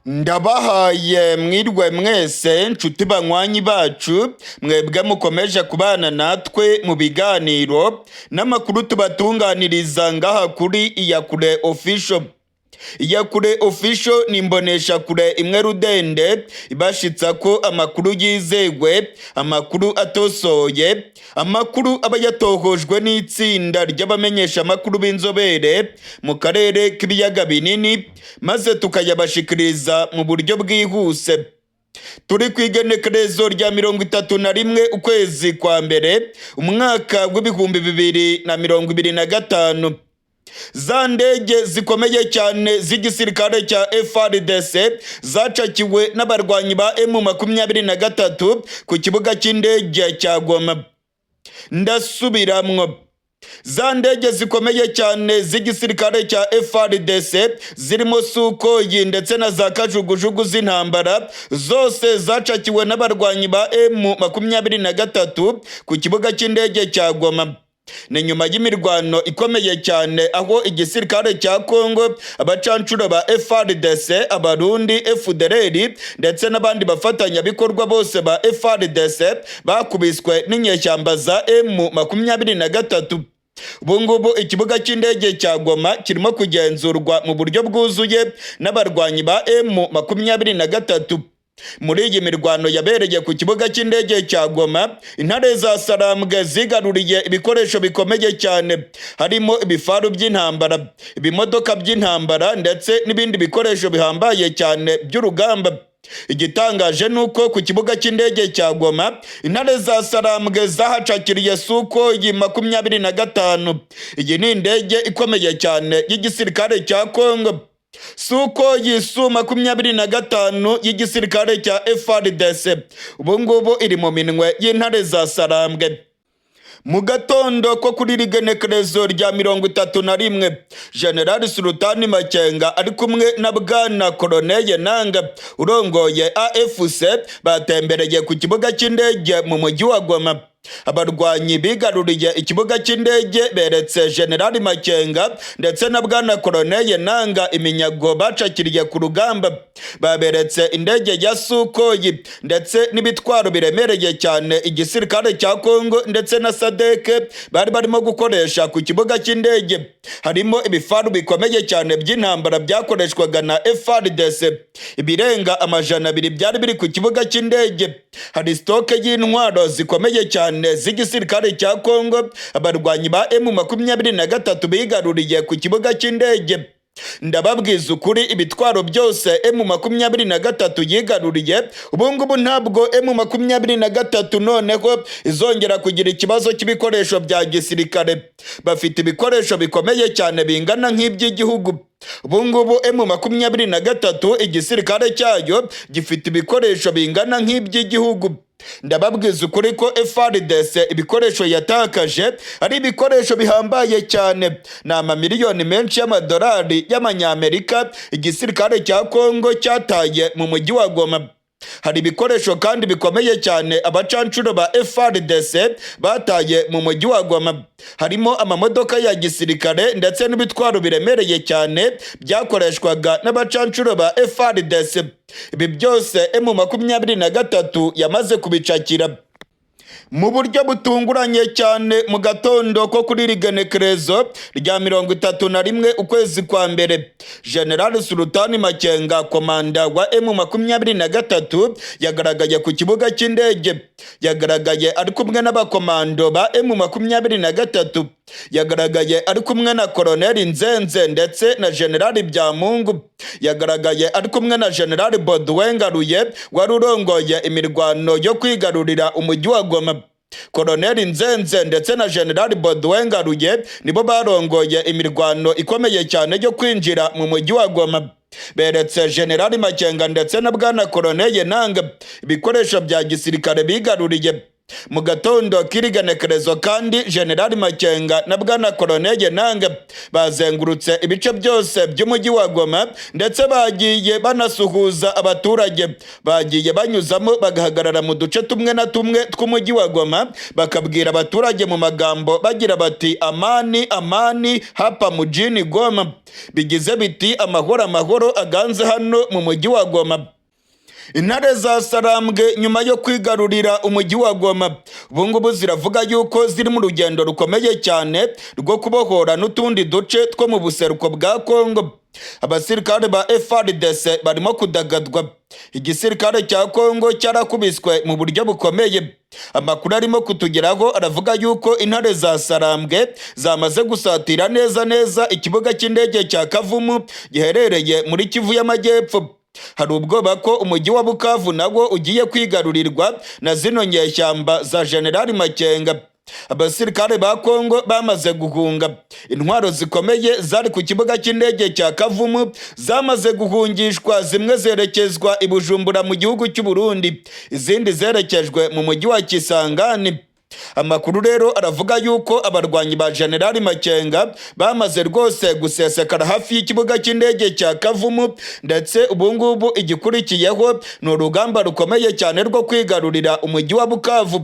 Ndabahaye mwirwe mwese, nshuti banywanyi bacu, mwebwe mukomeje kubana natwe mu biganiro n'amakuru tubatunganiriza ngaha kuri Iyakure Official. Iyakure Official ni imboneshakure imwe rudende ibashitsa ko amakuru yizegwe, amakuru atosoye, amakuru aba yatohojwe n'itsinda ry'abamenyesha amakuru b'inzobere mu karere k'ibiyaga binini, maze tukayabashikiriza mu buryo bwihuse. Turi ku igenekerezo rya 31 ukwezi kwa mbere, umwaka w'2025. Za ndege zikomeye cyane z'igisirikare cya FARDC zacakiwe n'abarwanyi ba M23 ku kibuga cy'indege cya Goma. Ndasubiramwo, za ndege zikomeye cyane z'igisirikare cya FARDC zirimo Sukhoi ndetse na za kajugujugu z'intambara, zose zacakiwe n'abarwanyi ba M23 ku kibuga cy'indege cya Goma. Ni nyuma y'imirwano ikomeye cyane aho igisirikare cya Congo, abacancuro ba FARDC, Abarundi, FDLR ndetse n'abandi bafatanyabikorwa bose ba FARDC bakubiswe n'inyeshyamba za M23. Ubu ngubu ikibuga cy'indege cya Goma kirimo kugenzurwa mu buryo bwuzuye n'abarwanyi ba M23. Muri iyi mirwano yabereye ku kibuga cy'indege cya Goma, intare za Sarambwe zigaruriye ibikoresho bikomeye cyane, harimo ibifaru by'intambara, ibimodoka by'intambara ndetse n'ibindi bikoresho bihambaye cyane by'urugamba. Igitangaje ni uko ku kibuga cy'indege cya Goma intare za Sarambwe zahacakiriye Sukhoi 25. Iyi ni indege ikomeye cyane y'igisirikare cya Congo. Sukhoi Su 25 y'igisirikare cya FARDC ubu ngubu iri mu minwe y'intare za Sarambwe. Mu gatondo ko kuri rigenekerezo rya 31, General Sultani Makenga ari kumwe na Bwana Corneille Nanga urongoye AFC batembereye ku kibuga cy'indege mu mujyi wa Goma. Abarwanyi bigaruriye ikibuga cy'indege beretse General Makenga ndetse na Bwana Corneille Nanga iminyago bacakiriye ku rugamba. Baberetse indege ya Sukhoi ndetse n'ibitwaro biremereye cyane igisirikare cya Congo ndetse na SADC bari barimo gukoresha ku kibuga cy'indege. Harimo ibifaru bikomeye cyane by'intambara byakoreshwaga na FARDC, ibirenga 200 byari biri ku kibuga cy'indege. Hari stock y'intwaro zikomeye cyane z'igisirikare cya Congo abarwanyi ba M23 bigaruriye ku kibuga cy'indege. Ndababwiza ukuri, ibitwaro byose M23 yigaruriye, ubu ngubu ntabwo M23 noneho izongera kugira ikibazo cy'ibikoresho bya gisirikare. Bafite ibikoresho bikomeye cyane bingana nk'iby'igihugu. Ubu ngubu M23, igisirikare cyayo gifite ibikoresho bingana nk'iby'igihugu. Ndababwiza ukuri ko FARDC ibikoresho yatakaje ari ibikoresho bihambaye cyane, ni amamiliyoni menshi y'amadolari y'amanyamerika igisirikare cya Congo cyataye mu mujyi wa Goma. Hari ibikoresho kandi bikomeye cyane abacancuro ba FARDC bataye mu mujyi wa Goma, harimo amamodoka ya gisirikare ndetse n'ibitwaro biremereye cyane byakoreshwaga n'abacancuro ba FARDC. Ibi byose M23 yamaze kubicakira. Mu buryo butunguranye cyane, mu gatondo ko kuri rigenekerezo rya 31 ukwezi kwa mbere, General Sultani Makenga, komanda wa M23, yagaragaye ku kibuga cy'indege. Yagaragaye ari kumwe n'abakomando ba M23, yagaragaye ari kumwe na Koloneli Nzenze ndetse na General Byamungu, yagaragaye ari kumwe na General Baudouin Ngaruye wari urongoye imirwano yo kwigarurira umujyi wa Goma. Koloneli Nzenze ndetse na General Baudouin Ngaruye nibo barongoye imirwano ikomeye cyane yo kwinjira mu mujyi wa Goma. Beretse General Makenga ndetse na Bwana Corneille Nanga ibikoresho bya gisirikare bigaruriye. Mu gatondo k'irigenekerezo kandi, General Makenga na Bwana Colonel Nange bazengurutse ibice byose by'umujyi wa Goma, ndetse bagiye banasuhuza abaturage. Bagiye banyuzamo bagahagarara mu duce tumwe na tumwe tw'umujyi wa Goma, bakabwira abaturage mu magambo bagira bati: "Amani, amani hapa mujini Goma", bigize biti: "Amahoro, amahoro aganze hano mu mujyi wa Goma." Intare za Sarambwe, nyuma yo kwigarurira umujyi wa Goma, ubungubu ziravuga yuko ziri mu rugendo rukomeye cyane rwo kubohora n'utundi duce two mu buseruko bwa Kongo. Abasirikare ba FARDC barimo kudagadwa. Igisirikare cya Kongo cyarakubiswe mu buryo bukomeye. Amakuru arimo kutugeraho aravuga yuko intare za Sarambwe zamaze gusatira neza neza ikibuga cy'indege cya Kavumu giherereye muri Kivu y'Amajyepfo. Hari ubwoba ko umujyi wa Bukavu nawo ugiye kwigarurirwa na zino nyeshyamba za Generali Makenga. Abasirikare ba Kongo bamaze guhunga. Intwaro zikomeye zari ku kibuga cy'indege cya Kavumu zamaze guhungishwa, zimwe zerekezwa i Bujumbura mu gihugu cy'u Burundi, izindi zerekejwe mu mujyi wa Kisangani. Amakuru rero aravuga yuko abarwanyi ba Generali Makenga bamaze rwose gusesekara hafi y'ikibuga cy'indege cya Kavumu, ndetse ubungubu igikurikiyeho ni urugamba rukomeye cyane rwo kwigarurira umujyi wa Bukavu.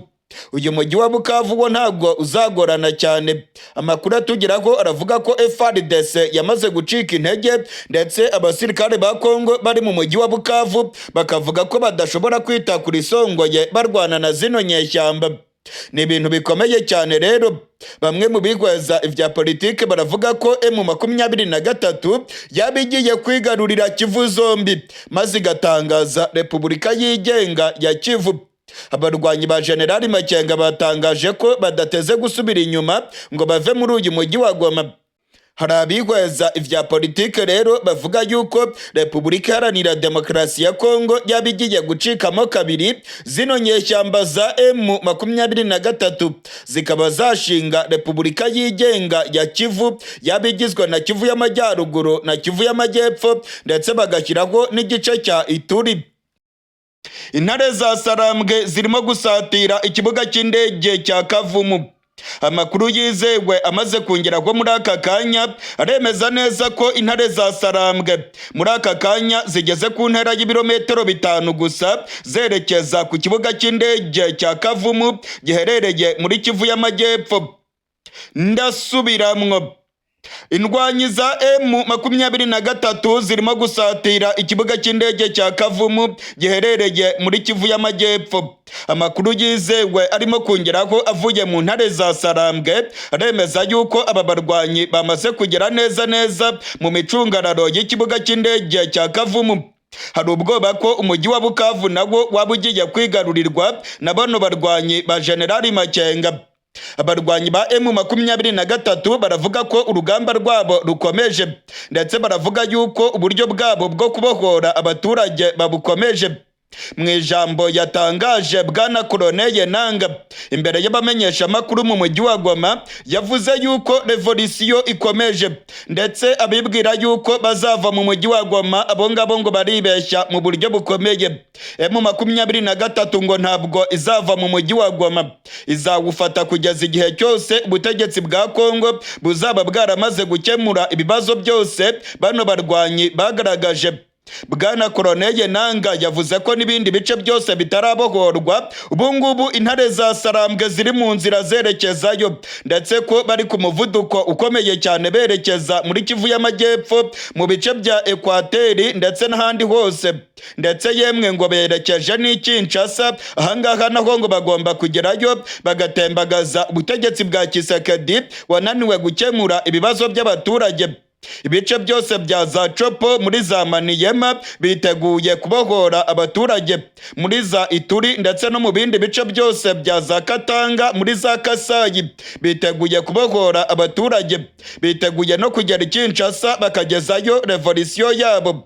Uyu mujyi wa Bukavu wo ntabwo uzagorana cyane. Amakuru atugeraho aravuga ko FARDC yamaze gucika intege, ndetse abasirikare ba Kongo bari mu mujyi wa Bukavu bakavuga ko badashobora kwita kuri songoye barwana na zino nyeshyamba. Ni ibintu bikomeye cyane rero. Bamwe mu bigwaza ibya politike baravuga ko M23 yaba igiye kwigarurira Kivu zombi, maze igatangaza Repubulika yigenga ya Kivu. Abarwanyi ba Generali Makenga batangaje ko badateze gusubira inyuma ngo bave muri uyu mujyi wa Goma. Hari abihweza ivya politike rero bavuga yuko Repubulika Iharanira Demokarasi ya Kongo yaba igiye gucikamo kabiri, zino nyeshyamba za M23 zikaba zashinga Repubulika yigenga ya Kivu, yaba igizwe na Kivu y'Amajyaruguru na Kivu y'Amajyepfo, ndetse bagashyiraho n'igice cya Ituri. Intare za Sarambwe zirimo gusatira ikibuga cy'indege cya Kavumu. Amakuru yizewe amaze kongeraho muri aka kanya aremeza neza ko intare za Sarambwe muri aka kanya zigeze ku ntera y'ibirometero 5 gusa zerekeza ku kibuga cy'indege cya Kavumu giherereye muri Kivu y'Amajyepfo. Ndasubiramwo, indwanyi za M23 zirimo gusatira ikibuga cy'indege cya Kavumu giherereye muri Kivu y'Amajyepfo. Amakuru yizewe arimo kongeraho avuye mu ntare za Sarambwe aremeza yuko aba barwanyi bamaze kugera neza neza mu micungararo y'ikibuga cy'indege cya Kavumu. Hari ubwoba ko umujyi wa Bukavu nawo waba ugiye kwigarurirwa na bano barwanyi ba Generali Makenga. Abarwanyi ba M23 baravuga ko urugamba rwabo rukomeje, ndetse baravuga yuko uburyo bwabo bwo kubohora abaturage babukomeje. Mu ijambo yatangaje, Bwana Colonel Nanga, imbere y'abamenyeshamakuru mu mujyi wa Goma, yavuze yuko revolisiyo ikomeje, ndetse abibwira yuko bazava mu mujyi wa Goma, abo ngabo ngo baribeshya mu buryo bukomeye. M23 ngo ntabwo izava mu mujyi wa Goma, izawufata kugeza igihe cyose ubutegetsi bwa Kongo buzaba bwaramaze gukemura ibibazo byose bano barwanyi bagaragaje. Bwana Colonel Nanga yavuze ko n'ibindi bice byose bitarabohorwa, ubungubu intare za Sarambwe ziri mu nzira zerekezayo, ndetse ko bari ku muvuduko ukomeye cyane berekeza muri Kivu y'Amajyepfo, mu bice bya Ekwateri ndetse n'ahandi hose, ndetse yemwe ngo berekeje n'i Kinshasa. Ahangaha naho ngo bagomba kugerayo bagatembagaza ubutegetsi bwa Tshisekedi wananiwe gukemura ibibazo by'abaturage. Ibice byose bya za Tshopo muri za Maniyema biteguye kubohora abaturage, muri za Ituri ndetse no mu bindi bice byose bya za Katanga, muri za Kasayi biteguye kubohora abaturage, biteguye no kugera i Kinshasa bakagezayo revolisiyo yabo.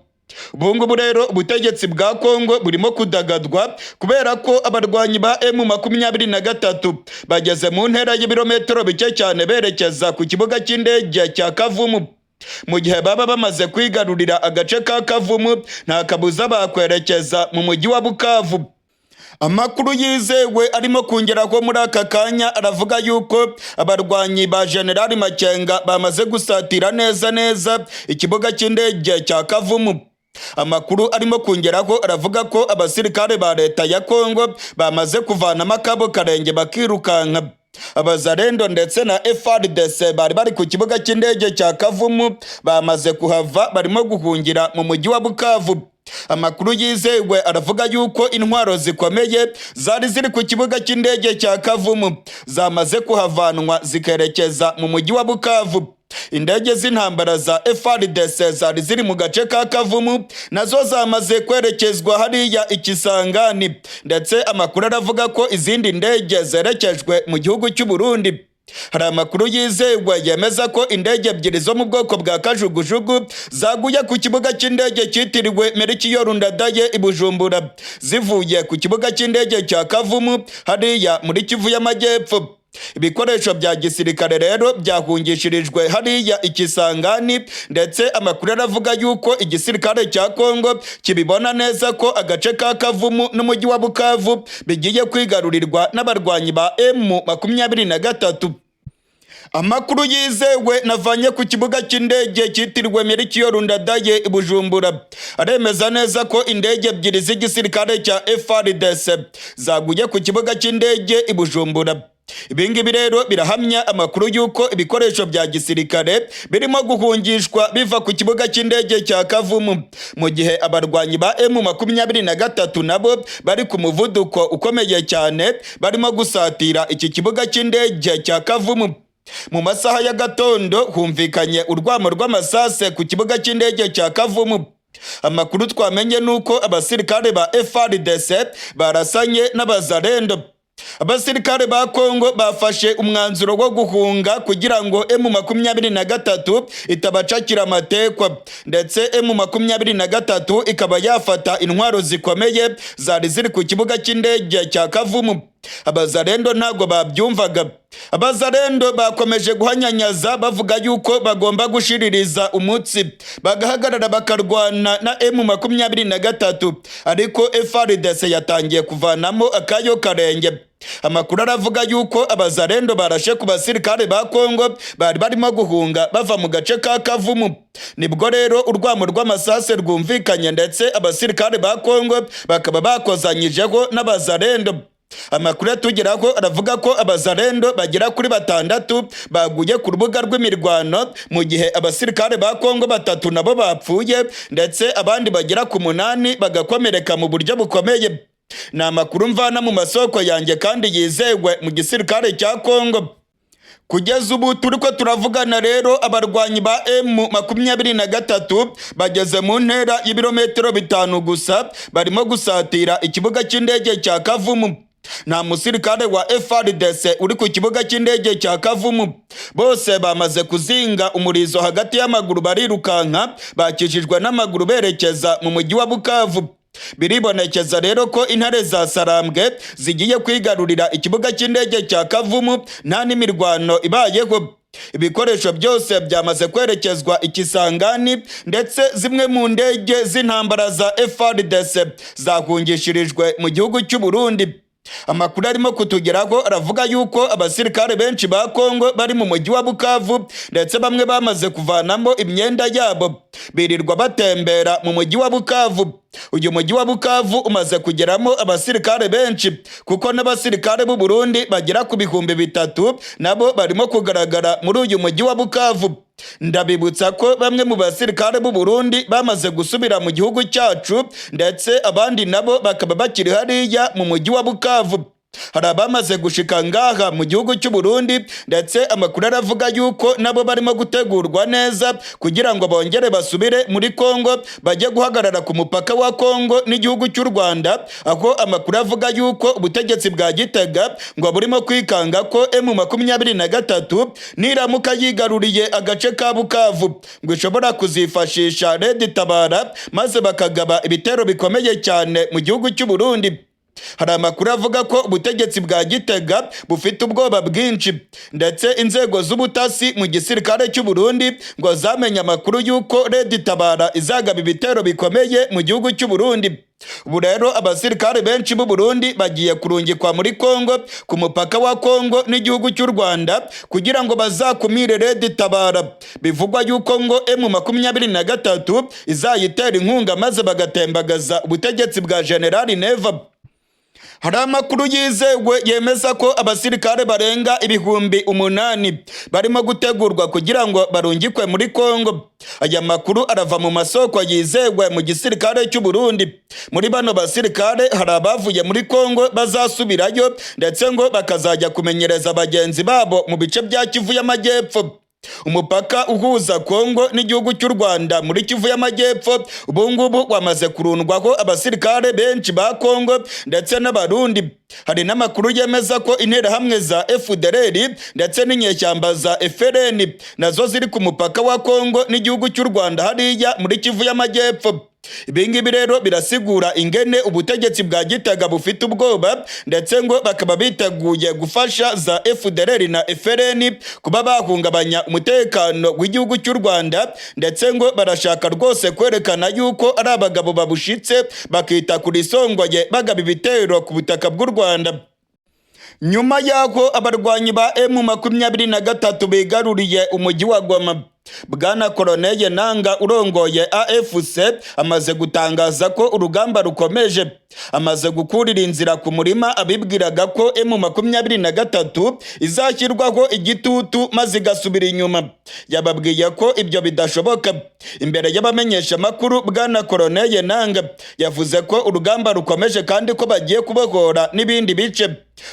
Ubungubu rero ubutegetsi bwa Kongo burimo kudagadwa kubera ko abarwanyi ba M23 bageze mu ntera y'ibirometero bike cyane berekeza ku kibuga cy'indege cya Kavumu. Mu gihe baba bamaze kwigarurira agace ka Kavumu, nta kabuza bakwerekeza mu mujyi wa Bukavu. Amakuru yizewe arimo kongeraho muri aka kanya aravuga yuko abarwanyi ba General Makenga bamaze gusatira neza neza ikibuga cy'indege cya Kavumu. Amakuru arimo kongeraho aravuga ko abasirikare ba leta ya Kongo bamaze kuvanamo akabo karenge bakirukanka. Abazarendo ndetse na FARDC bari bari ku kibuga cy'indege cya Kavumu bamaze kuhava, barimo guhungira mu mujyi wa Bukavu. Amakuru yizewe aravuga yuko intwaro zikomeye zari ziri ku kibuga cy'indege cya Kavumu zamaze kuhavanwa zikerekeza mu mujyi wa Bukavu. Indege z'intambara za FARDC zari ziri mu gace ka Kavumu nazo zamaze kwerekezwa hariya Ikisangani, ndetse amakuru aravuga ko izindi ndege zerekejwe mu gihugu cy'u Burundi. Hari amakuru yizewe yemeza ko indege ebyiri zo mu bwoko bwa kajugujugu zaguye ku kibuga cy'indege cyitiriwe Melchior Ndadaye i Bujumbura, zivuye ku kibuga cy'indege cya Kavumu hariya muri Kivu y'Amajyepfo. Ibikoresho bya gisirikare rero byahungishirijwe hariya Ikisangani, ndetse amakuru aravuga yuko igisirikare cya Kongo kibibona neza ko agace ka Kavumu n'umujyi wa Bukavu bigiye kwigarurirwa n'abarwanyi ba M23. Amakuru yizewe navanye ku kibuga cy'indege cyitiriwe Melchior Ndadaye i Bujumbura aremeza neza ko indege ebyiri z'igisirikare cya FARDC zaguye ku kibuga cy'indege i Bujumbura. Ibingibi rero birahamya amakuru y'uko ibikoresho bya gisirikare birimo guhungishwa biva ku kibuga cy'indege cya Kavumu, mu gihe abarwanyi ba M23 nabo bari ku muvuduko ukomeye cyane, barimo gusatira iki kibuga cy'indege cya Kavumu. Mu masaha ya gatondo humvikanye urwamo rw'amasase ku kibuga cy'indege cya Kavumu. Amakuru twamenye nuko abasirikare ba FARDC barasanye n'abazarendo. Abasirikare ba Kongo bafashe umwanzuro wo guhunga kugira ngo M23 itabacakira amatekwa, ndetse M23 ikaba yafata intwaro zikomeye zari ziri ku kibuga cy'indege cya Kavumu. Abazarendo ntabwo babyumvaga. Abazarendo bakomeje guhanyanyaza bavuga yuko bagomba gushiririza umutsi bagahagarara bakarwana na M23, ariko FARDC yatangiye kuvanamo akayo karenge. Amakuru aravuga yuko abazarendo barashe ku basirikare ba Kongo bari barimo guhunga bava mu gace ka Kavumu. Nibwo rero urwamo rw'amasase rwumvikanye, ndetse abasirikare ba Kongo bakaba bakozanyijeho n'abazarendo. Amakuru atugeraho aravuga ko abazarendo bagera kuri 6 baguye ku rubuga rw'imirwano, mu gihe abasirikare ba Kongo 3 nabo bapfuye, ndetse abandi bagera ku 8 bagakomereka mu buryo bukomeye. Ni amakuru mvana mu masoko yanjye kandi yizewe mu gisirikare cya Kongo. Kugeza ubu turiko turavugana rero, abarwanyi ba M23 bageze mu ntera y'ibirometero 5 gusa, barimo gusatira ikibuga cy'indege cya Kavumu. Nta musirikare wa FARDC uri ku kibuga cy'indege cya Kavumu. Bose bamaze kuzinga umurizo hagati y'amaguru barirukanka, bakijijwe n'amaguru berekeza mu mujyi wa Bukavu. Biribonekeza rero ko intare za Sarambwe zigiye kwigarurira ikibuga cy'indege cya Kavumu nta n'imirwano ibayeho. Ibikoresho byose byamaze kwerekezwa Ikisangani, ndetse zimwe mu ndege z'intambara za FARDC zahungishirijwe mu gihugu cy'u Burundi. Amakuru arimo kutugeraho aravuga yuko abasirikare benshi ba Kongo bari mu mujyi wa Bukavu, ndetse bamwe bamaze kuvanamo imyenda yabo birirwa batembera mu mujyi wa Bukavu. Uyu mujyi wa Bukavu umaze kugeramo abasirikare benshi, kuko n'abasirikare b'u Burundi bagera ku 3000 nabo barimo kugaragara muri uyu mujyi wa Bukavu. Ndabibutsa ko bamwe mu basirikare b'u Burundi bamaze gusubira mu gihugu cyacu, ndetse abandi nabo bakaba bakiri hariya mu mujyi wa Bukavu. Hari abamaze gushika ngaha mu gihugu cy'u Burundi, ndetse amakuru aravuga yuko nabo barimo gutegurwa neza kugira ngo bongere basubire muri Kongo, bajye guhagarara ku mupaka wa Kongo n'igihugu cy'u Rwanda, aho amakuru avuga yuko ubutegetsi bwa Gitega ngo burimo kwikanga ko M23 niramuka yigaruriye agace ka Bukavu ngo ishobora kuzifashisha Red Tabara, maze bakagaba ibitero bikomeye cyane mu gihugu cy'u Burundi. Hari amakuru avuga ko ubutegetsi bwa Gitega bufite ubwoba bwinshi, ndetse inzego z'ubutasi mu gisirikare cy'u Burundi ngo zamenye amakuru y'uko Red Tabara izagaba ibitero bikomeye mu gihugu cy'u Burundi. Ubu rero abasirikare benshi b'u Burundi bagiye kurungikwa muri Kongo, ku mupaka wa Kongo n'igihugu cy'u Rwanda, kugira ngo bazakumire Red Tabara. Bivugwa yuko ngo M23 izayitera inkunga, maze bagatembagaza ubutegetsi bwa General Neva. Hari amakuru yizewe yemeza ko abasirikare barenga 8000 barimo gutegurwa kugira ngo barungikwe muri Kongo. Aya makuru arava mu masoko yizewe mu gisirikare cy'u Burundi. Muri bano basirikare hari abavuye muri Kongo bazasubirayo, ndetse ngo bakazajya kumenyereza bagenzi babo mu bice bya Kivu y'Amajyepfo. Umupaka uhuza Kongo n'igihugu cy'u Rwanda muri Kivu y'Amajyepfo ubu ngubu wamaze kurundwaho abasirikare benshi ba Kongo ndetse n'Abarundi. Hari n'amakuru yemeza ko interahamwe za FDLR ndetse n'inyeshyamba za FLN nazo ziri ku mupaka wa Kongo n'igihugu cy'u Rwanda hariya muri Kivu y'Amajyepfo. Ibi ngibi rero birasigura ingene ubutegetsi bwa Gitega bufite ubwoba, ndetse ngo bakaba biteguye gufasha za FDLR na FLN kuba bahungabanya umutekano w'igihugu cy'u Rwanda, ndetse ngo barashaka rwose kwerekana yuko ari abagabo babushitse, bakita kuri isongoye bagaba ibitero ku butaka bw'u Rwanda. Nyuma y'aho abarwanyi ba M23 bigaruriye umujyi wa Goma, Bwana Corneille Nanga urongoye AFC amaze gutangaza ko urugamba rukomeje. Amaze gukurira inzira ku murima abibwiraga ko M23 izashyirwaho igitutu maze igasubira inyuma. Yababwiye ko ibyo bidashoboka. Imbere y'abamenyeshamakuru, Bwana Corneille Nanga yavuze ko urugamba rukomeje kandi ko bagiye kubohora n'ibindi bice.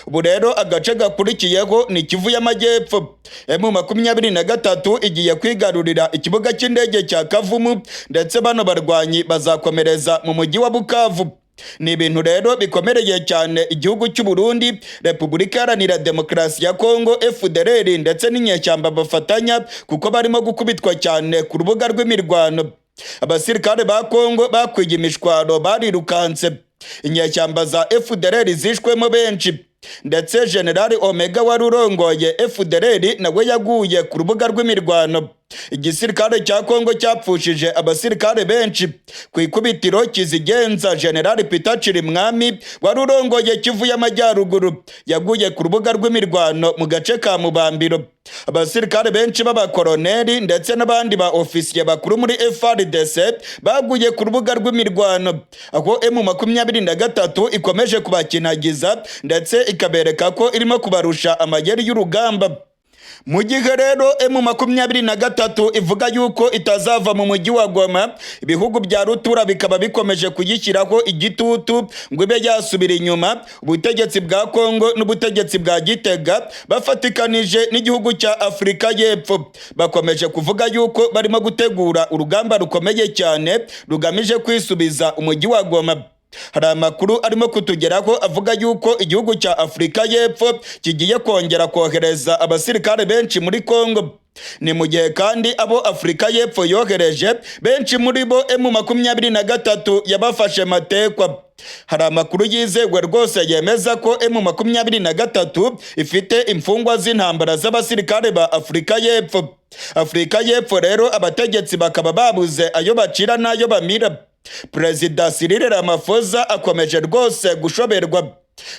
Ubu rero agace gakurikiyeho ni Kivu y'Amajyepfo. M23 igiye kwigarurira ikibuga cy'indege cya Kavumu, ndetse bano barwanyi bazakomereza mu mujyi wa Bukavu. Ni ibintu rero bikomereye cyane igihugu cy'u Burundi, Repubulika Iharanira Demokarasi ya Kongo, FDLR ndetse n'inyeshyamba bafatanya, kuko barimo gukubitwa cyane ku rubuga rw'imirwano. Abasirikare ba Kongo bakwiye imishwaro, barirukanse. Inyeshyamba za FDLR zishwemo benshi, ndetse General Omega wari urongoye FDLR nawe yaguye ku rubuga rw'imirwano. Igisirikare cya Kongo cyapfushije abasirikare benshi. Ku ikubitiro kizigenza General Peter Chirimwami wari urongoye Kivu y'Amajyaruguru yaguye ku rubuga rw'imirwano mu gace ka Mubambiro. Abasirikare benshi b'abakoroneri ndetse n'abandi ba ofisiye bakuru muri FARDC baguye ku rubuga rw'imirwano, aho M23 ikomeje kubakinagiza ndetse ikabereka ko irimo kubarusha amayeri y'urugamba. Mu gihe rero M23 ivuga yuko itazava mu mujyi wa Goma, ibihugu bya rutura bikaba bikomeje kuyishyiraho igitutu ngo ibe yasubira inyuma, ubutegetsi bwa Kongo n'ubutegetsi bwa Gitega bafatikanije n'igihugu cya Afurika y'Epfo bakomeje kuvuga yuko barimo gutegura urugamba rukomeye cyane rugamije kwisubiza umujyi wa Goma. Hari amakuru arimo kutugeraho avuga yuko igihugu cya Afurika y'Epfo kigiye kongera kohereza abasirikare benshi muri Kongo. Ni mu gihe kandi abo Afurika y'Epfo yohereje, benshi muri bo M23 yabafashe matekwa. Hari amakuru yizewe rwose yemeza ko M23 ifite imfungwa z'intambara z'abasirikare ba Afurika y'Epfo. Afurika y'Epfo rero abategetsi bakaba babuze ayo bacira n'ayo bamira. Perezida Cyril Ramaphosa akomeje rwose gushoberwa.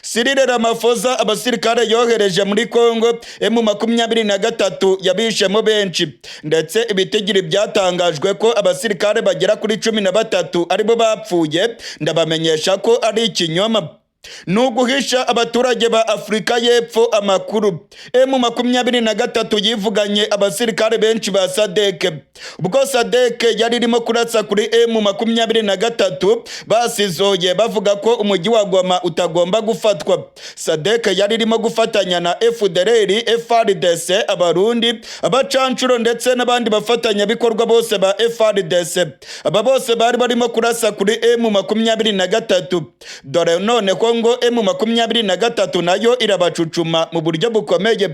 Cyril Ramaphosa abasirikare yohereje muri Kongo, M23 yabishemo benshi, ndetse ibitigiri byatangajwe ko abasirikare bagera kuri 13 aribo bapfuye, ndabamenyesha ko ari ikinyoma, ni uguhisha abaturage ba Afurika y'Epfo amakuru. M23 yivuganye abasirikare benshi ba SADC. Ubwo SADC yari irimo kurasa kuri M23, basizoye bavuga ko umujyi wa Goma utagomba gufatwa, SADC yari irimo gufatanya na FDLR, FARDC, Abarundi, abacanshuro ndetse n'abandi bafatanyabikorwa bose ba FARDC. Aba bose bari barimo kurasa kuri M23. Dore none ko ngo M23 nayo irabacucuma mu buryo bukomeye.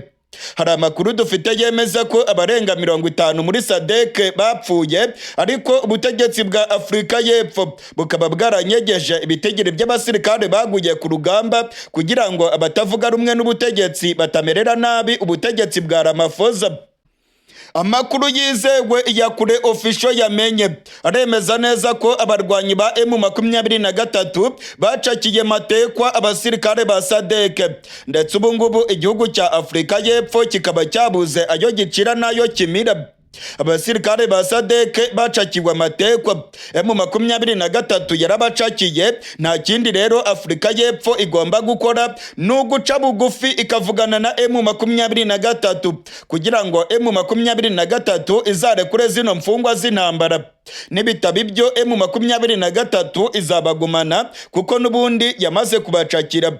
Hari amakuru dufite yemeza ko abarenga 50 muri SADC bapfuye, ariko ubutegetsi bwa Afurika y'Epfo bukaba bwaranyegeje ibitigiri by'abasirikare baguye ku rugamba kugira ngo abatavuga rumwe n'ubutegetsi batamerera nabi ubutegetsi bwa Ramaphosa. Amakuru yizewe ya kure Official yamenye aremeza neza ko abarwanyi ba M23 bacakiye matekwa abasirikare ba SADC, ndetse ubu ngubu igihugu cya Afurika y'Epfo kikaba cyabuze ayo gicira n'ayo kimira. Abasirikare ba SADC bacakiwe amatekwa, M23 yarabacakiye. Nta kindi rero Afurika y'Epfo igomba gukora ni uguca bugufi ikavugana na M23 kugira ngo M23 izarekure zino mfungwa z'intambara. Nibitaba ibyo, M23 izabagumana kuko n'ubundi yamaze kubacakira.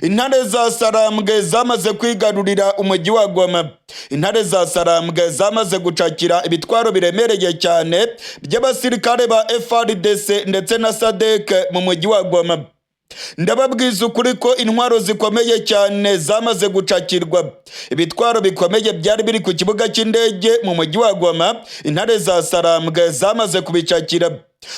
Intare za Sarambwe zamaze kwigarurira umujyi wa Goma. Intare za Sarambwe zamaze gucakira ibitwaro biremereye cyane by'abasirikare ba FARDC ndetse na SADC mu mujyi wa Goma. Ndababwiza ukuri ko intwaro zikomeye cyane zamaze gucakirwa. Ibitwaro bikomeye byari biri ku kibuga cy'indege mu mujyi wa Goma, intare za Sarambwe zamaze kubicakira.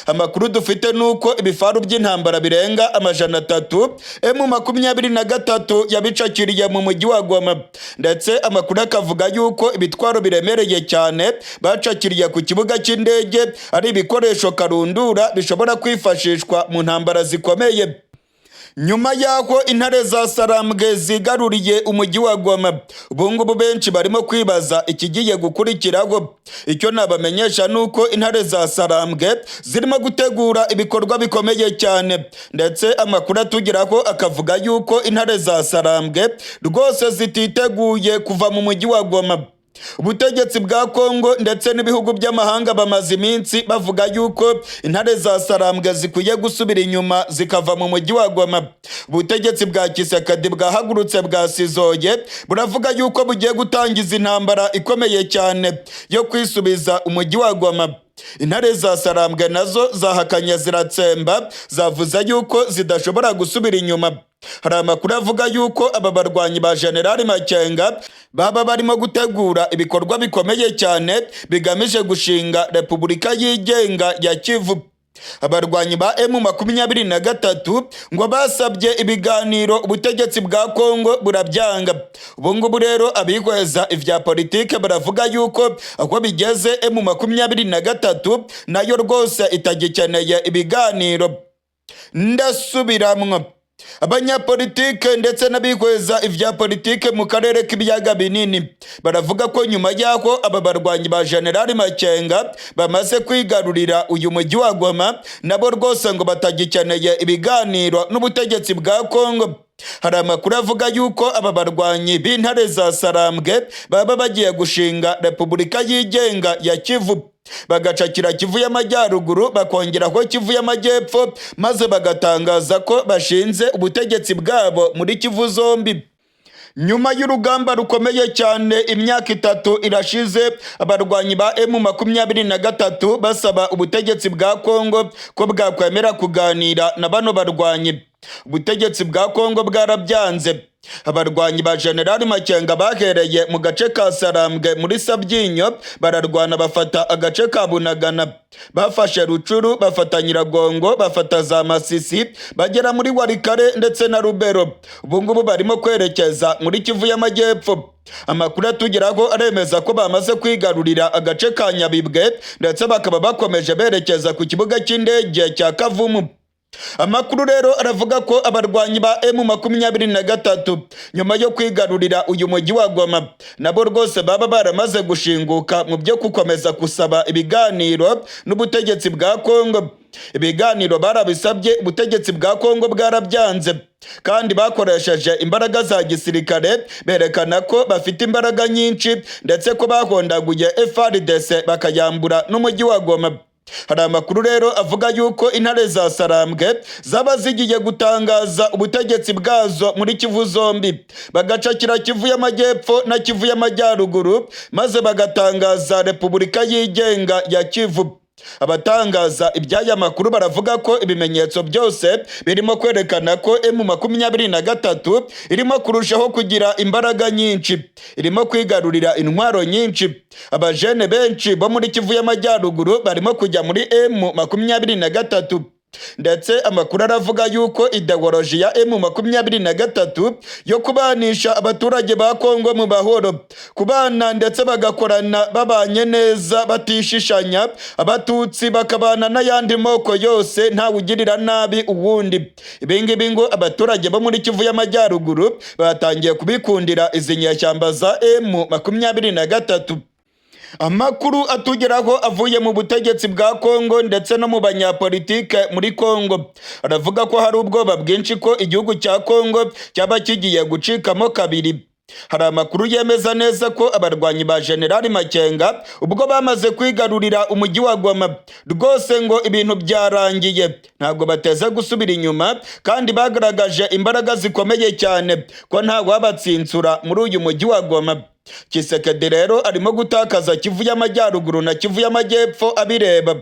Amakuru dufite ni uko ibifaru by'intambara birenga 300 M23 yabicakiriye mu mujyi wa Goma, ndetse amakuru akavuga yuko ibitwaro biremereye cyane bacakiriye ku kibuga cy'indege ari ibikoresho karundura bishobora kwifashishwa mu ntambara zikomeye. Nyuma y'aho intare za Sarambwe zigaruriye umujyi wa Goma, ubu ngubu benshi barimo kwibaza ikigiye gukurikiraho. Icyo nabamenyesha ni uko intare za Sarambwe zirimo gutegura ibikorwa bikomeye cyane, ndetse amakuru atugeraho akavuga yuko intare za Sarambwe rwose zititeguye kuva mu mujyi wa Goma. Ubutegetsi bwa Kongo ndetse n'ibihugu by'amahanga bamaze iminsi bavuga yuko intare za Sarambwe zikwiye gusubira inyuma zikava mu mujyi wa Goma. Ubutegetsi bwa Tshisekedi bwahagurutse bwasizoye, buravuga yuko bugiye gutangiza intambara ikomeye cyane yo kwisubiza umujyi wa Goma. Intare za Sarambwe nazo zahakanye ziratsemba, zavuze yuko zidashobora gusubira inyuma. Hari amakuru avuga yuko aba barwanyi ba Generali Makenga baba barimo gutegura ibikorwa bikomeye cyane bigamije gushinga Repubulika yigenga ya Kivu. Abarwanyi ba M23 ngo basabye ibiganiro, ubutegetsi bwa Kongo burabyanga. Ubu ngubu rero abihweza ivya politike baravuga yuko aho bigeze M23 nayo rwose itagikeneye ibiganiro. Ndasubiramwo, abanyapolitike ndetse n'abihweza ivya politike mu karere k'ibiyaga binini baravuga ko nyuma y'aho aba barwanyi ba Generali Makenga bamaze kwigarurira uyu mujyi wa Goma, nabo rwose ngo batagikeneye ibiganiro n'ubutegetsi bwa Kongo. Hari amakuru avuga yuko aba barwanyi b'intare za Sarambwe baba bagiye gushinga Repubulika yigenga ya Kivu, bagacakira Kivu y'Amajyaruguru, bakongeraho Kivu y'Amajyepfo, maze bagatangaza ko bashinze ubutegetsi bwabo muri Kivu zombi. Nyuma y'urugamba rukomeye cyane, imyaka 3 irashize abarwanyi ba M23 basaba ubutegetsi bwa Kongo ko bwakwemera kuganira na bano barwanyi. Ubutegetsi bwa Kongo bwarabyanze. Abarwanyi ba Generali Makenga bahereye mu gace ka Sarambwe muri Sabyinyo, bararwana bafata agace ka Bunagana, bafashe Rucuru, bafata Nyiragongo, bafata za Masisi, bagera muri Walikale ndetse na Lubero. Ubu ngubu barimo kwerekeza muri Kivu y'Amajyepfo. Amakuru atugeraho aremeza ko bamaze kwigarurira agace ka Nyabibwe, ndetse bakaba bakomeje berekeza ku kibuga cy'indege cya Kavumu. Amakuru rero aravuga ko abarwanyi ba M23 nyuma yo kwigarurira uyu mujyi wa Goma, nabo rwose baba baramaze gushinguka mu byo gukomeza gusaba ibiganiro n'ubutegetsi bwa Kongo. Ibiganiro barabisabye, ubutegetsi bwa Kongo bwarabyanze, kandi bakoresheje imbaraga za gisirikare berekana ko bafite imbaraga nyinshi, ndetse ko bahondaguye FARDC bakayambura n'umujyi wa Goma. Hari amakuru rero avuga yuko intare za Sarambwe zaba zigiye gutangaza ubutegetsi bwazo muri Kivu zombi, bagacakira Kivu y'Amajyepfo na Kivu y'Amajyaruguru, maze bagatangaza Repubulika yigenga ya Kivu. Abatangaza iby'aya makuru baravuga ko ibimenyetso byose birimo kwerekana ko M23 irimo kurushaho kugira imbaraga nyinshi, irimo kwigarurira intwaro nyinshi. Abajene benshi bo muri Kivu y'Amajyaruguru barimo kujya muri M23, ndetse amakuru aravuga yuko idéologie ya M23 yo kubanisha abaturage ba Kongo mu mahoro, kubana ndetse bagakorana babanye neza batishishanya, Abatutsi bakabana n'ayandi moko yose ntawe ugirira nabi uwundi. Ibingibi ngo abaturage bo muri Kivu y'Amajyaruguru batangiye kubikundira izi nyeshyamba za M23. Amakuru atugeraho avuye mu butegetsi bwa Kongo ndetse no mu banyapolitike muri Kongo aravuga ko hari ubwoba bwinshi ko igihugu cya Kongo cyaba kigiye gucikamo kabiri. Hari amakuru yemeza neza ko abarwanyi ba Generali Makenga ubwo bamaze kwigarurira umujyi wa Goma, rwose ngo ibintu byarangiye, ntabwo bateze gusubira inyuma, kandi bagaragaje imbaraga zikomeye cyane ko nta wabatsinsura muri uyu mujyi wa Goma. Tshisekedi rero arimo gutakaza Kivu y'Amajyaruguru na Kivu y'Amajyepfo abireba.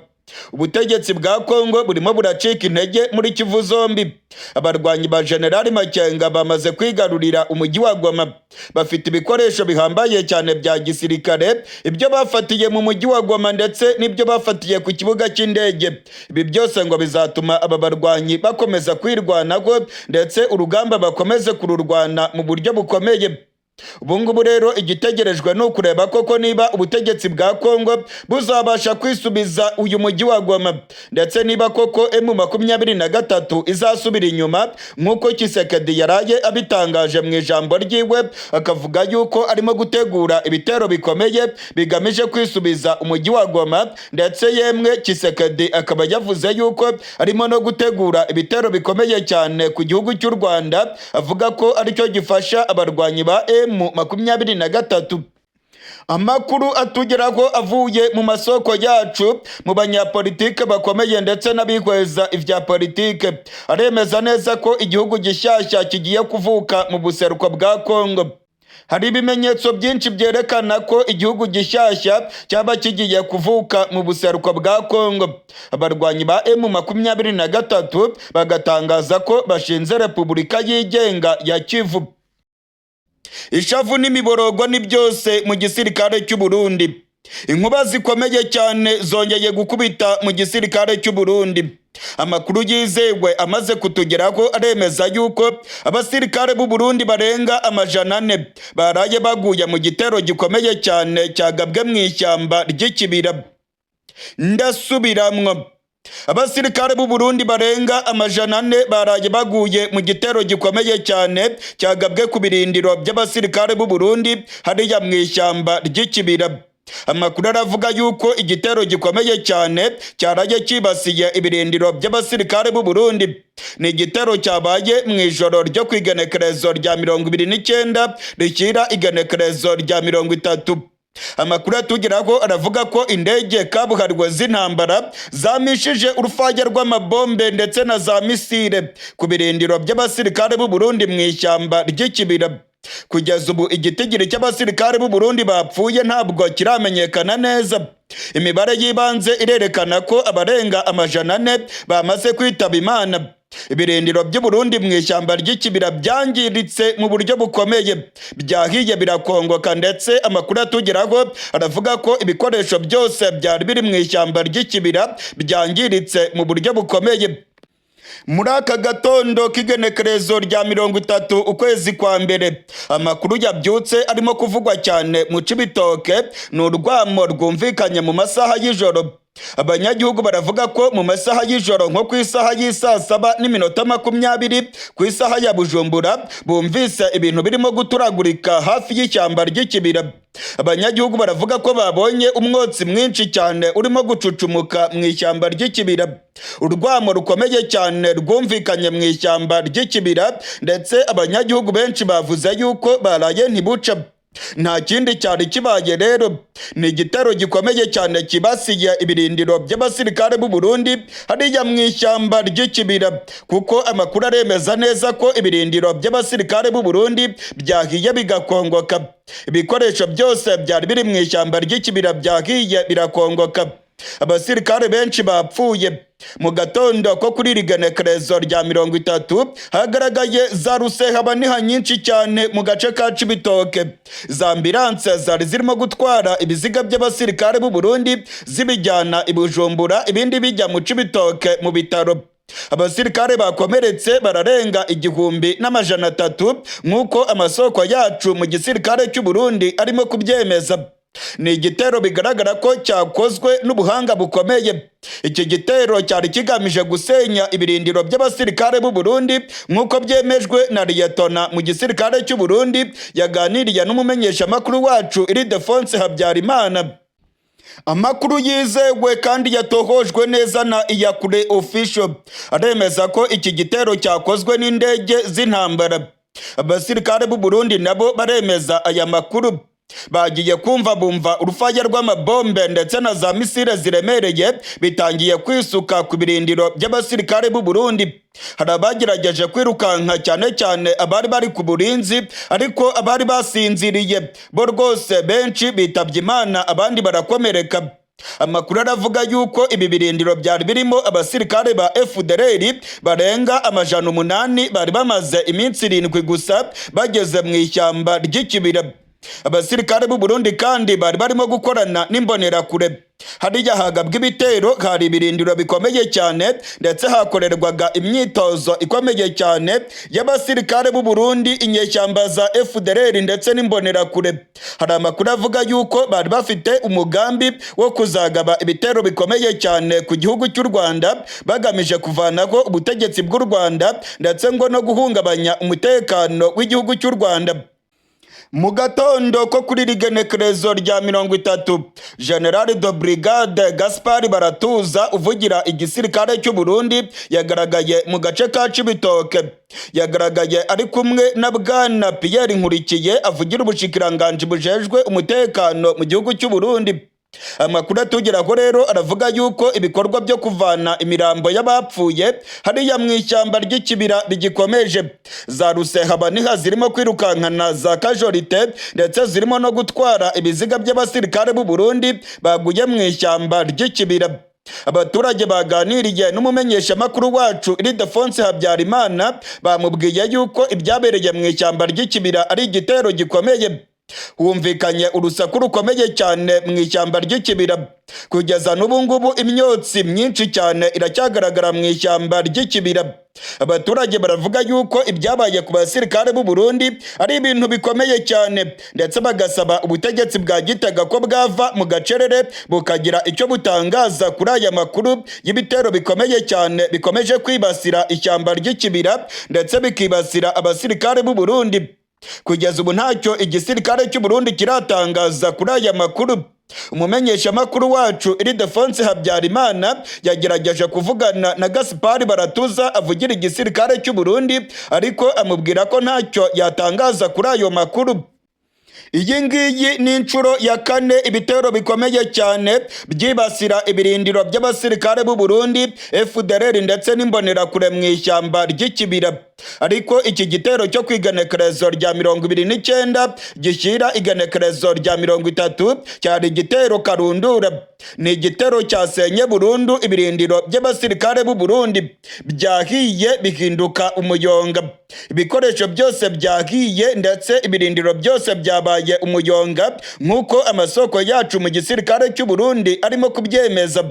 Ubutegetsi bwa Kongo burimo buracika intege muri Kivu zombi. Abarwanyi ba Generali Makenga bamaze kwigarurira umujyi wa Goma, bafite ibikoresho bihambaye cyane bya gisirikare, ibyo bafatiye mu mujyi wa Goma ndetse n'ibyo bafatiye ku kibuga cy'indege. Ibi byose ngo bizatuma aba barwanyi bakomeza kwirwanaho, ndetse urugamba bakomeze kururwana mu buryo bukomeye. Ubu ngubu rero igitegerejwe ni ukureba koko niba ubutegetsi bwa Kongo buzabasha kwisubiza uyu mujyi wa Goma, ndetse niba koko M23 izasubira inyuma nk'uko Tshisekedi yaraye abitangaje mu ijambo ryiwe, akavuga yuko arimo gutegura ibitero bikomeye bigamije kwisubiza umujyi wa Goma. Ndetse yemwe Tshisekedi akaba yavuze yuko arimo no gutegura ibitero bikomeye cyane ku gihugu cy'u Rwanda, avuga ko aricyo gifasha abarwanyi ba M23. Amakuru atugeraho avuye mu masoko yacu, mu banyapolitike bakomeye ndetse n'abihweza ibya politike, aremeza neza ko igihugu gishyashya kigiye kuvuka mu buseruko bwa Kongo. Hari ibimenyetso byinshi byerekana ko igihugu gishyashya cyaba kigiye kuvuka mu buseruko bwa Kongo. Abarwanyi ba M23 bagatangaza ko bashinze Repubulika yigenga ya Kivu. Ishavu n'imiborogo ni byose mu gisirikare cy'u Burundi. Inkuba zikomeye cyane zongeye gukubita mu gisirikare cy'u Burundi. Amakuru yizewe amaze kutugeraho aremeza yuko abasirikare b'u Burundi barenga 400 baraye baguye mu gitero gikomeye cyane cyagabwe mu ishyamba ry'Ikibira. Ndasubiramwo, abasirikare b'u Burundi barenga 400 baraye baguye mu gitero gikomeye cyane cyagabwe ku birindiro by'abasirikare b'u Burundi hariya mu ishyamba ry'Ikibira. Amakuru aravuga yuko igitero gikomeye cyane cyaraye cyibasiye ibirindiro by'abasirikare b'u Burundi. Ni igitero cyabaye mu ijoro ryo ku igenekerezo rya 29 rishyira igenekerezo rya 30. Amakuru atugeraho aravuga ko indege kabuhariwe z'intambara zamishije urufaya rw'amabombe ndetse na za missile ku birindiro by'abasirikare b'u Burundi mu ishyamba ry'Ikibira. Kugeza ubu igitigiri cy'abasirikare b'u Burundi bapfuye ntabwo kiramenyekana neza. Imibare y'ibanze irerekana ko abarenga 400 bamaze kwitaba Imana. Ibirindiro by'u Burundi mu ishyamba ry'Ikibira byangiritse mu buryo bukomeye, byahiye birakongoka, ndetse amakuru atugeraho aravuga ko ibikoresho byose byari biri mu ishyamba ry'Ikibira byangiritse mu buryo bukomeye. Muri aka gatondo k'igenekerezo rya 30 ukwezi kwa mbere, amakuru yabyutse arimo kuvugwa cyane mu Cibitoke ni urwamo rwumvikanye mu masaha y'ijoro. Abanyagihugu baravuga ko mu masaha y'ijoro, nko ku isaha y'isaa 7:20 ku isaha ya Bujumbura, bumvise ibintu birimo guturagurika hafi y'ishyamba ry'Ikibira. Abanyagihugu baravuga ko babonye umwotsi mwinshi cyane urimo gucucumuka mu ishyamba ry'Ikibira. Urwamo rukomeye cyane rwumvikanye mu ishyamba ry'Ikibira, ndetse abanyagihugu benshi bavuze yuko baraye ntibuca. Nta kindi cyari kibaye rero, ni igitero gikomeye cyane kibasiye ibirindiro by'abasirikare b'u Burundi hariya mu ishyamba ry'Ikibira, kuko amakuru aremeza neza ko ibirindiro by'abasirikare b'u Burundi byahiye bigakongoka. Ibikoresho byose byari biri mu ishyamba ry'Ikibira byahiye birakongoka. Abasirikare benshi bapfuye. Mu gatondo ko kuri iri genekerezo rya 30 hagaragaye za rusehabaniha nyinshi cyane mu gace ka Cibitoke. Za ambulance zari zirimo gutwara ibiziga by'abasirikare b'u Burundi zibijyana i Bujumbura, ibindi bijya mu Cibitoke mu bitaro. Abasirikare bakomeretse bararenga 1300, nk'uko amasoko yacu mu gisirikare cy'u Burundi arimo kubyemeza. Ni igitero bigaragara ko cyakozwe n'ubuhanga bukomeye. Iki gitero cyari kigamije gusenya ibirindiro by'abasirikare b'u Burundi, nk'uko byemejwe na liyetona mu gisirikare cy'u Burundi yaganiriye n'umumenyeshamakuru wacu Ildefonse Habyarimana. Amakuru yizewe kandi yatohojwe neza na Iyakure Official aremeza ko iki gitero cyakozwe n'indege z'intambara. Abasirikare b'u Burundi nabo baremeza aya makuru. Bagiye kumva bumva urufaya rw'amabombe ndetse na za misile ziremereye bitangiye kwisuka ku birindiro by'abasirikare b'u Burundi. Hari abagerageje kwirukanka, cyane cyane abari bari ku burinzi, ariko abari basinziriye bo rwose benshi bitabye Imana, abandi barakomereka. Amakuru aravuga yuko ibi birindiro byari birimo abasirikare ba FDLR barenga 800 bari bamaze iminsi 7 gusa bageze mu ishyamba ry'ikibira. Abasirikare b'u Burundi kandi bari barimo gukorana n'imbonerakure. Hariya hagabwa ibitero hari ibirindiro bikomeye cyane, ndetse hakorerwaga imyitozo ikomeye cyane y'abasirikare b'u Burundi, inyeshyamba za FDLR ndetse n'imbonerakure. Hari amakuru avuga yuko bari bafite umugambi wo kuzagaba ibitero bikomeye cyane ku gihugu cy'u Rwanda, bagamije kuvanaho ubutegetsi bw'u Rwanda ndetse ngo no guhungabanya umutekano w'igihugu cy'u Rwanda. Mu gatondo ko kuri rigenekerezo rya 30, General de Brigade Gaspard Baratuza uvugira igisirikare cy'u Burundi yagaragaye mu gace ka Cibitoke. Yagaragaye ari kumwe na Bwana Pierre Nkurikiye avugira ubushikiranganji bujejwe umutekano mu gihugu cy'u Burundi. Amakuru atugeraho rero aravuga yuko ibikorwa byo kuvana imirambo y'abapfuye hariya mu ishyamba ry'ikibira bigikomeje. Za rusehabaniha zirimo kwirukankana za kajorite, ndetse zirimo no gutwara ibiziga by'abasirikare b'u Burundi baguye mu ishyamba ry'ikibira. Abaturage baganiriye n'umumenyeshamakuru wacu Ildefonse Habyarimana bamubwiye yuko ibyabereye mu ishyamba ry'ikibira ari igitero gikomeye. Humvikanye urusaku rukomeye cyane mu ishyamba ry'ikibira. Kugeza n'ubu ngubu imyotsi myinshi cyane iracyagaragara mu ishyamba ry'ikibira. Abaturage baravuga yuko ibyabaye ku basirikare b'u Burundi ari ibintu bikomeye cyane, ndetse bagasaba ubutegetsi bwa Gitega ko bwava mu gacerere bukagira icyo butangaza kuri aya makuru y'ibitero bikomeye cyane bikomeje kwibasira ishyamba ry'ikibira ndetse bikibasira abasirikare b'u Burundi. Kugeza ubu ntacyo igisirikare cy'u Burundi kiratangaza kuri aya makuru. Umumenyeshamakuru wacu Ildefonse Habyarimana yagerageje kuvugana na Gaspard Baratuza avugira igisirikare cy'u Burundi, ariko amubwira ko ntacyo yatangaza kuri ayo makuru. Iyi ngiyi ni inshuro ya kane ibitero bikomeye cyane byibasira ibirindiro by'abasirikare b'u Burundi, FDLR ndetse n'imbonerakure mu ishyamba ry'ikibira. Ariko iki gitero cyo ku igenekerezo rya 29 gishyira igenekerezo rya 30 cyari igitero karundura. Ni igitero cyasenye burundu ibirindiro by'abasirikare b'u Burundi, byahiye bihinduka umuyonga. Ibikoresho byose byahiye ndetse ibirindiro byose byabaye umuyonga, nk'uko amasoko yacu mu gisirikare cy'u Burundi arimo kubyemeza.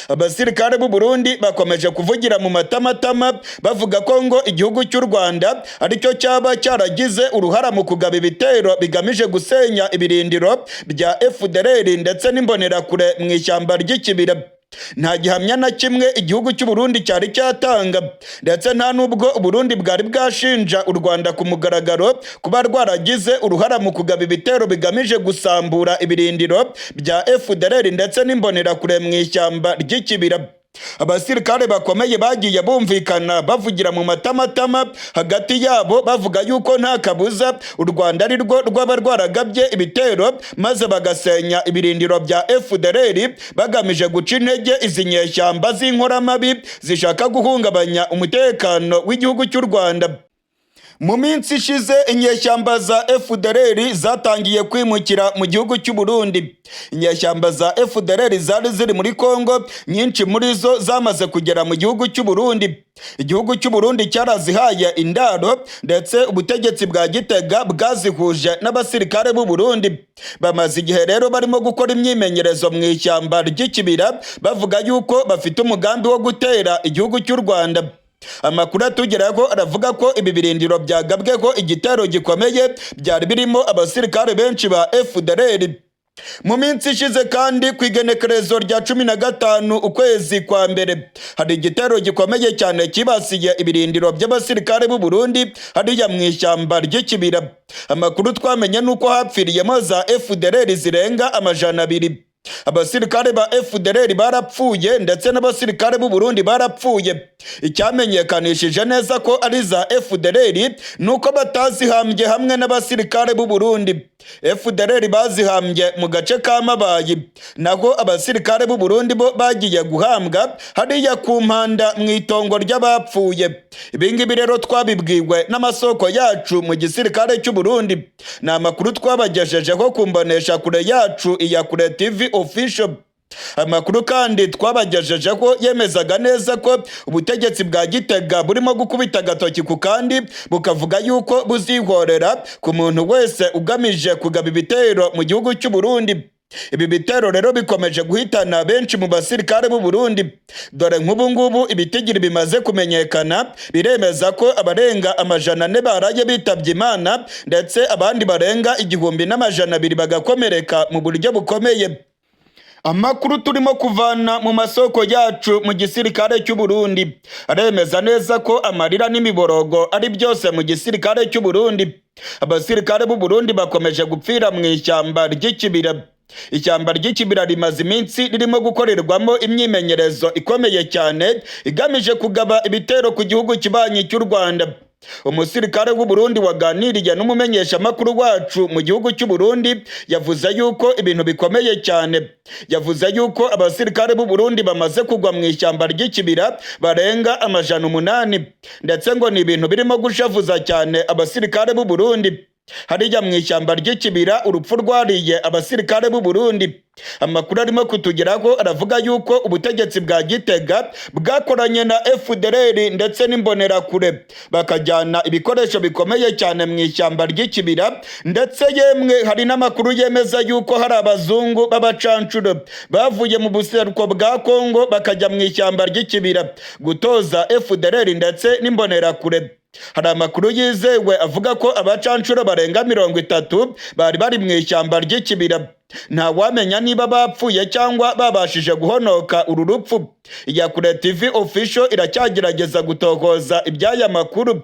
Abasirikare b'u Burundi bakomeje kuvugira mu matamatama bavuga ko ngo igihugu cy'u Rwanda aricyo cyaba cyaragize uruhara mu kugaba ibitero bigamije gusenya ibirindiro bya FDLR ndetse n'imbonerakure mu ishyamba ry'ikibira. Nta gihamya na kimwe igihugu cy'u Burundi cyari cyatanga, ndetse nta nubwo Uburundi bwari bwashinja u Rwanda ku mugaragaro kuba rwaragize uruhara mu kugaba ibitero bigamije gusambura ibirindiro bya FDLR ndetse n'imbonerakure mu ishyamba ry'ikibira. Abasirikare bakomeye bagiye bumvikana bavugira mu matamatama hagati yabo bavuga yuko nta kabuza u Rwanda ari rwo rwaba rwaragabye ibitero maze bagasenya ibirindiro bya FDLR, bagamije guca intege izi nyeshyamba z'inkoramabi zishaka guhungabanya umutekano w'igihugu cy'u Rwanda. Mu minsi ishize, inyeshyamba za FDLR zatangiye kwimukira mu gihugu cy'u Burundi. Inyeshyamba za FDLR zari ziri muri Kongo, nyinshi muri zo zamaze kugera mu gihugu cy'u Burundi. Igihugu cy'u Burundi cyarazihaye indaro, ndetse ubutegetsi bwa Gitega bwazihuje n'abasirikare b'u Burundi. Bamaze igihe rero barimo gukora imyimenyerezo mu ishyamba ry'Ikibira, bavuga yuko bafite umugambi wo gutera igihugu cy'u Rwanda. Amakuru atugeraho aravuga ko ibi birindiro byagabweho igitero gikomeye byari birimo abasirikare benshi ba FDLR. Mu minsi ishize kandi, ku igenekerezo rya 15 ukwezi kwa mbere, hari igitero gikomeye cyane cyibasiye ibirindiro by'abasirikare b'u Burundi hariya mu ishyamba ry'Ikibira. Amakuru twamenye ni uko hapfiriyemo za FDLR zirenga 200. Abasirikare ba FDLR barapfuye, ndetse n'abasirikare b'u Burundi barapfuye. Icyamenyekanishije neza ko ari za FDLR ni uko batazihambye hamwe n'abasirikare b'u Burundi. FDLR bazihambye mu gace ka Mabayi, naho abasirikare b'u Burundi bo bagiye guhambwa hariya ku Mpanda mu itongo ry'abapfuye. Ibi ngibi rero twabibwiwe n'amasoko yacu mu gisirikare cy'u Burundi. Ni amakuru twabagejejeho ku mbonesha kure yacu, iya Kure TV Official. Amakuru kandi twabagejejeho yemezaga neza ko ubutegetsi bwa Gitega burimo gukubita agatoki ku kandi, bukavuga yuko buzihorera ku muntu wese ugamije kugaba ibitero mu gihugu cy'u Burundi. Ibi bitero rero bikomeje guhitana benshi mu basirikare b'u Burundi. Dore nk'ubu ngubu ibitigiri bimaze kumenyekana biremeza ko abarenga 400 baraye bitabye Imana, ndetse abandi barenga 1200 bagakomereka mu buryo bukomeye. Amakuru turimo kuvana mu masoko yacu mu gisirikare cy'u Burundi aremeza neza ko amarira n'imiborogo ari byose mu gisirikare cy'u Burundi. Abasirikare b'u Burundi bakomeje gupfira mu ishyamba ry'Ikibira. Ishyamba ry'Ikibira rimaze iminsi ririmo gukorerwamo imyimenyerezo ikomeye cyane igamije kugaba ibitero ku gihugu kibanyi cy'u Rwanda. Umusirikare w'u Burundi waganiriye n'umumenyeshamakuru wacu mu gihugu cy'u Burundi yavuze yuko ibintu bikomeye cyane. Yavuze yuko abasirikare b'u Burundi bamaze kugwa mu ishyamba ry'Ikibira barenga 800, ndetse ngo ni ibintu birimo gushavuza cyane abasirikare b'u Burundi. Hariya mu ishyamba ry'Ikibira urupfu rwariye abasirikare b'u Burundi. Amakuru arimo kutugeraho aravuga yuko ubutegetsi bwa Gitega bwakoranye na FDLR ndetse n'Imbonerakure, bakajyana ibikoresho bikomeye cyane mu ishyamba ry'Ikibira. Ndetse yemwe hari n'amakuru yemeza yuko hari abazungu b'abacancuro bavuye mu buseruko bwa Kongo bakajya mu ishyamba ry'Ikibira gutoza FDLR ndetse n'Imbonerakure. Hari amakuru yizewe avuga ko abacancuro barenga 30 bari bari mu ishyamba ry'Ikibira. Ntawamenya niba bapfuye cyangwa babashije guhonoka uru rupfu. Iyakure TV Official iracyagerageza gutohoza iby'aya makuru.